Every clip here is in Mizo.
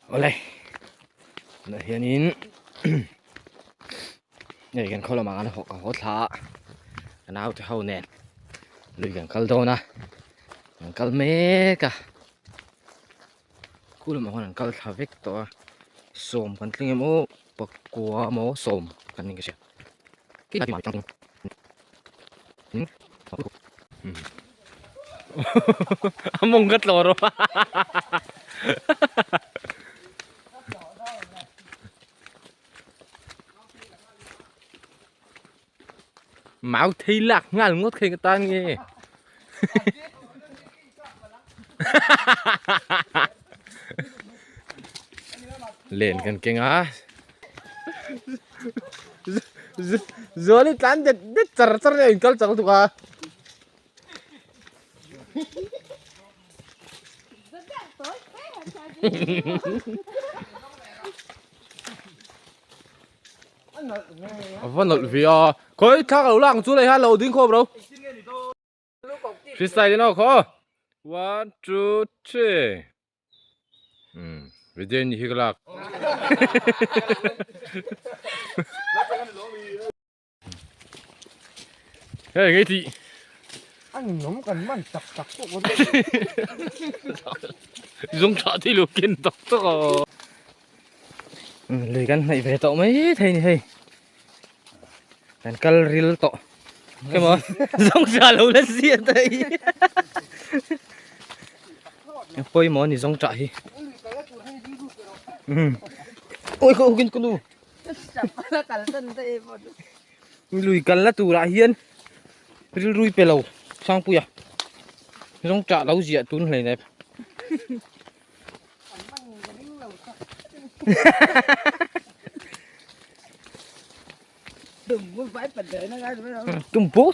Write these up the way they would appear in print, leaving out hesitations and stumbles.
Awle tunah hianin hei kan khaw lamah kan haw ka haw thla a ka naute ho nen lui kan kal dawn a kan kal mek a khu lamah khuan an kal thla vek tawh a sawm kan tling em aw pakua emaw sawm kan ni ka hria. A mawng ka tlawh rawh Mau thei lak nghal ngawt kha ka tan nge Len kan keng a Zuali tlan det det char char a in kal chak lutuk a. A va nawlh ve a. Khawi thla ka lo lak ang chu lei ha lo ding khawp ro. Freestyle in aw khaw. One two three. Um video ni hi ka lak. Hei ngei ti. An nom kan man tak tak pawh kan Zung tha thi lu kin tak tak a. Lui kan hnaih ve tawh mai thei ni hei. Kan kal ril tawh. Emaw zawng tha lo la zia ta hi. Pawimawh a ni zawng tah hi. Oi khaw kin kunu. Lui kal na turah hian rilrui pe lo Sangpuia zawng tah lo ziah tun hlei nep. Tumbu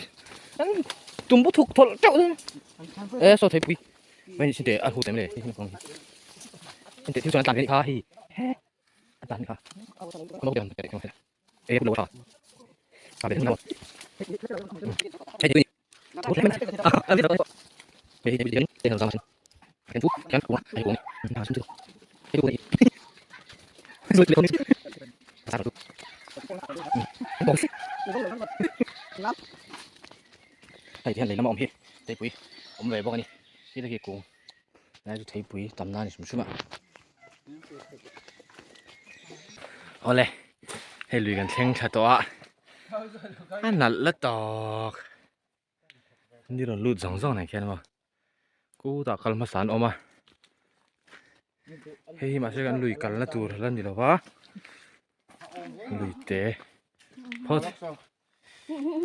tumbu thuk thawlh teuh dawn e saw thei pui mai sin te a hu tem le sin te thil chuan an tlan ve anih kha hei an tlan anih kha e lo tha a be no hei ni hei hei hei hei hei hian lei lama awm hi theipui awm ve bawk a ni khi te khi kung lai chu theipui tam na a ni hrim hrim a awle hei lui kan thleng thla tawh a a nalh la tawk. Ni rawn lut zawng zawng nen khian maw kutah kal hmasa an awm a hei hi mahse kan lui kalna tur la ni lo va lui te phawt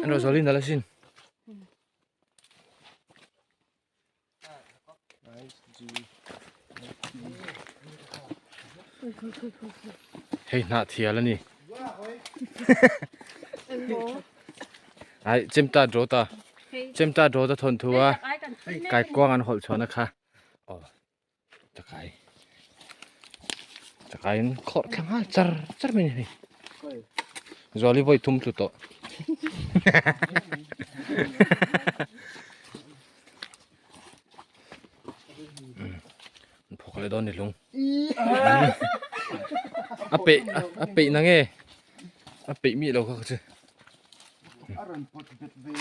an rawn zawlin nalh asin. Hei hnah thial a ni. Ai chemta draw ta. Chemta draw ta thawn thu a. Kai kuang an hawlh chhuahna kha. Aw. Chakai. Chakai in khawrh thla nghal char char mai ni hei. Zuali vawi thum tlu tawh. Phawk leh dawn ni lung. A peih a peih na nge? A peih mi lo kha chu. A rawn pawt bet ve.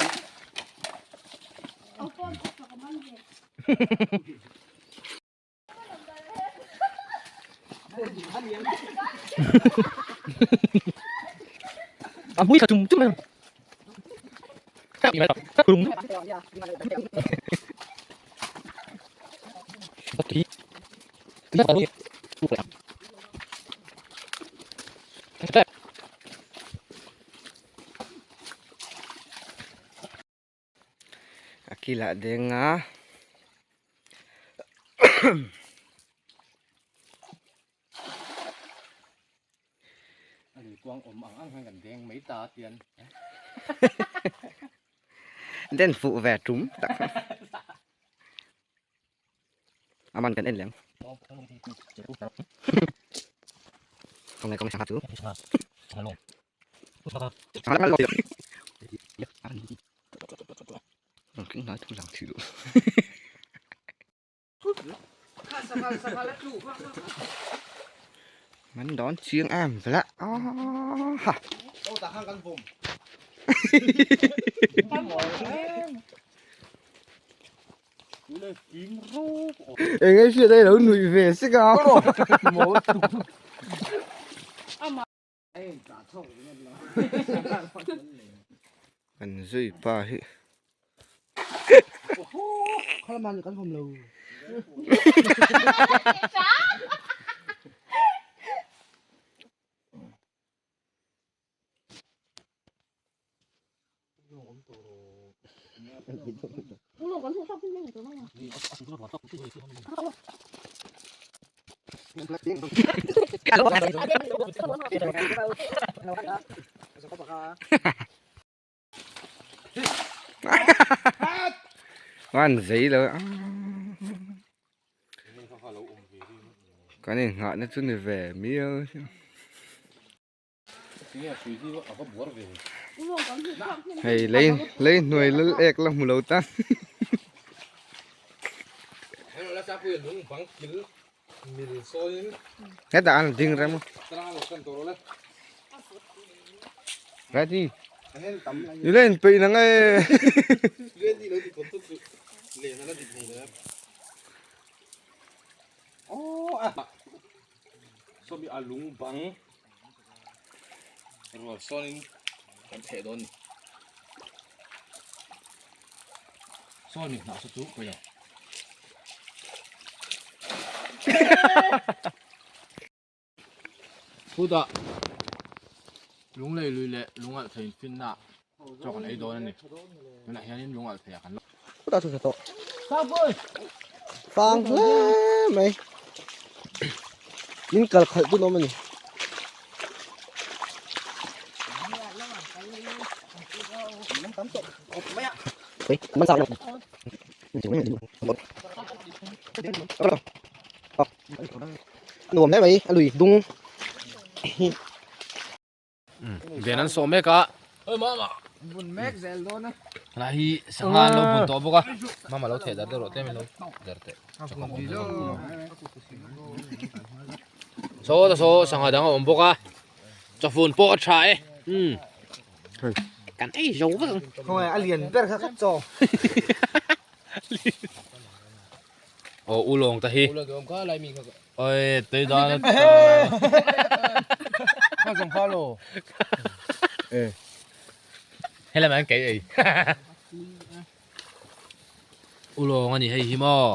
A hmui thla chum chum mai. A kilah deng a A lui kuang awm ang ang hian kan deng mai ta tian. Den fuh ve tum tak a man kan en lem. Kawng nge kawng nge sangha chu. Man dawn chiang em vela ha. Eng nge hriat a lo nuih ve sek a. Kan zui pa hi. An zei lo a kan inghahna chu ni ve miau Hei lei lei hnuai lal ek la hmu lo ta. Hetah an ding rem. Ready. I len peih na nge. Sawmi a lung bang rual sawnin kan theh dawn ni. Sawmi hnah saw chu pawi lo. Chutah lunglei lui leh lungalh thei infinna chaw kan ei dawn a ni. Tunah hianin lungalh theiah kan la. Chutah chu tha tawh. Fang hle mai. Min kal khalh dun awm a ni. Nuam hle mai a lui dung. Ven an sawh mek a. Bun mek zel dawn a. Helai hi sangha an lo bun tawh bawk a. Mama lo theh dar deuh rawh tlem in lo dar teh. Saw ta saw sangha dang a awm bawk a. Chawfun pawh a tha e. Umm. Kan ei zo vek ang. Khawngaih a lian ber kha ka chaw. Aw ulawng ta hi. Oi tui dan Kha zawng pha lo. Helai an kei ei. Ulawng ani hei hi maw.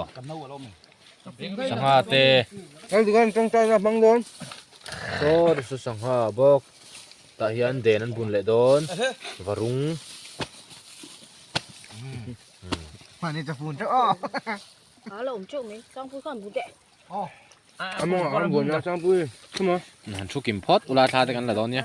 Sangha te. Hei dukan tawngtai na hmang dawn. Saw te chu sangha bawk. Tah hian den an bun leh dawn. Varung. Hmani chafun teuh aw. A lo awm teuh mai. Sangpui khan bu teh. A mawngah kan buan a Sangpui. Come on. Han thu kim phawt ula thla te kan la dawn nia.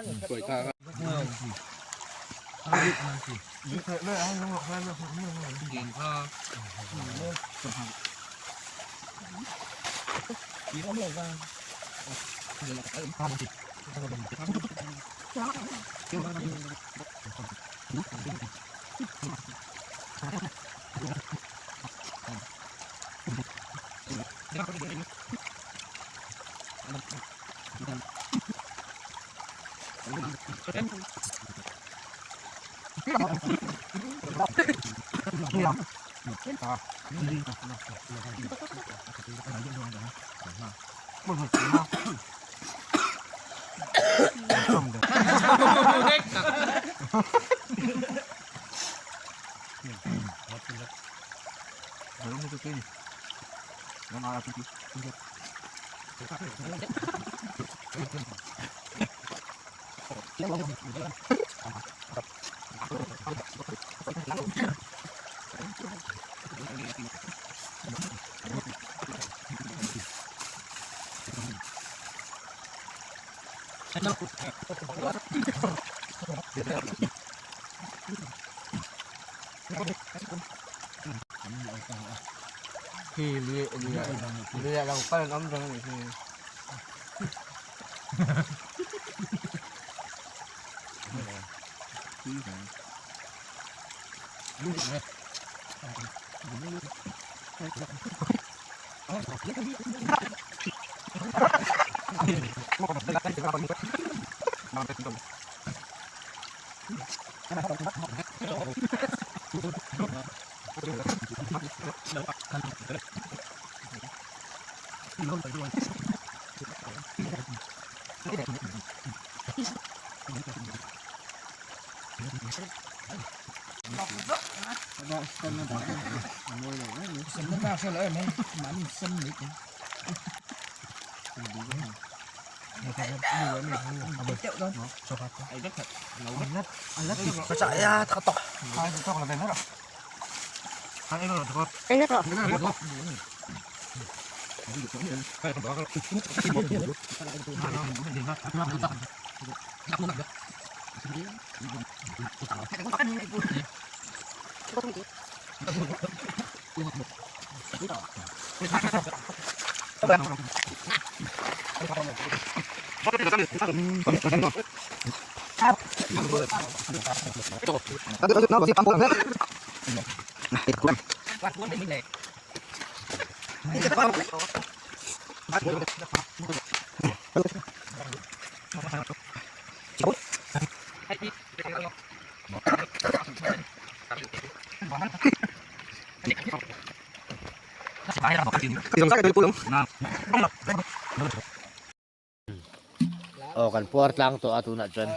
Aw kan puar tlang tawh a tunah chuan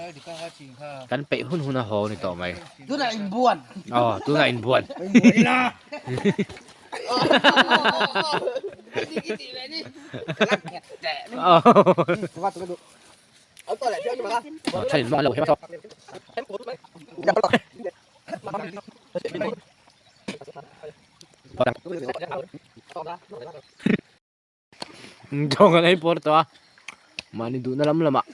kan peih hun hun a haw ni tawh mai. Tunah inbuan. Aw tunah inbuan. Chaw kan ei pawr tawh a mahni duhna lam lamah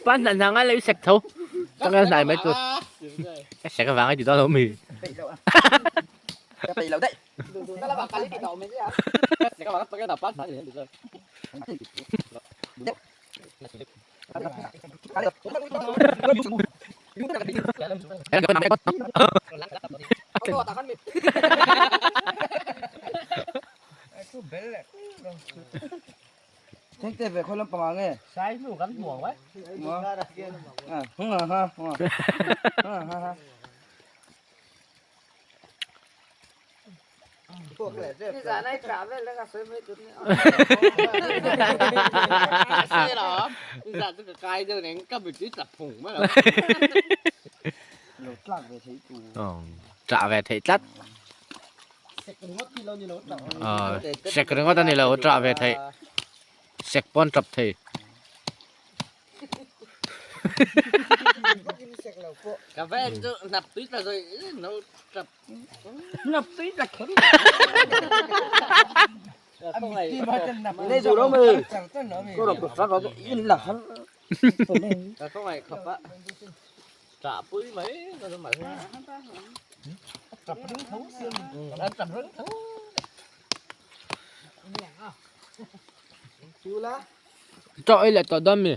Pan hna hna ngai lo i sek tho changel hnai mai tur ka sek avang ai ti dawn lo mi Thengte ve khawi lampang ah nge? Sai hnu kan hmuang mai. Trah ve theih tlat. Sek ringawt a ni lo trah ve theih. Sek pawn tap thei. Chaw ei leh tawh dawn mi?